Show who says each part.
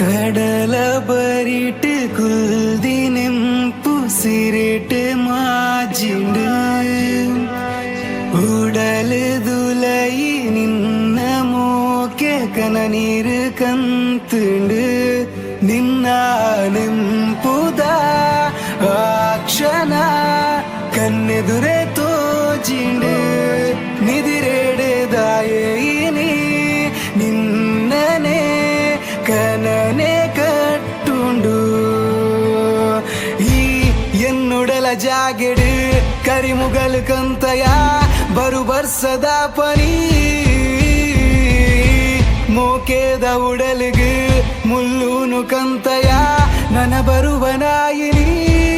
Speaker 1: ಕಡಲ ಬರಿಟ್ ಕುಲ್ದಿ ನೆಂಪು ಸಿರೆಟ್ ಮಾಜಿಂಡು. ಉಡಲು ದುಲಯಿ ನಿನ್ನ ಮೋಕೆ ಕನ ನೀರು ಕಂತುಂಡು. ನಿನ್ನ ನೆಂಪುದ ಆ ಕ್ಷಣ ಕಣ್ಣೆದುರೆ ತೋಜಿಂಡು. ನಿದಿರೆಡೆದಾಯೆ ನೀ ನಿನ್ನನೆ ಕನನೆ ಕಟ್ಟುಂಡು. ಈ ಎನ್ನುಡಲ ಜಾಗೆಡು ಕರಿಮುಗಲ್ ಕಂತಯ ಬರು ಬರ್ಸದ ಪನಿ. ಮೋಕೆದ ಉಡಲಿಗೆ ಮುಲ್ಲೂನು ಕಂತಯ ನನ ಬರುವ ನಾಯಿನಿ.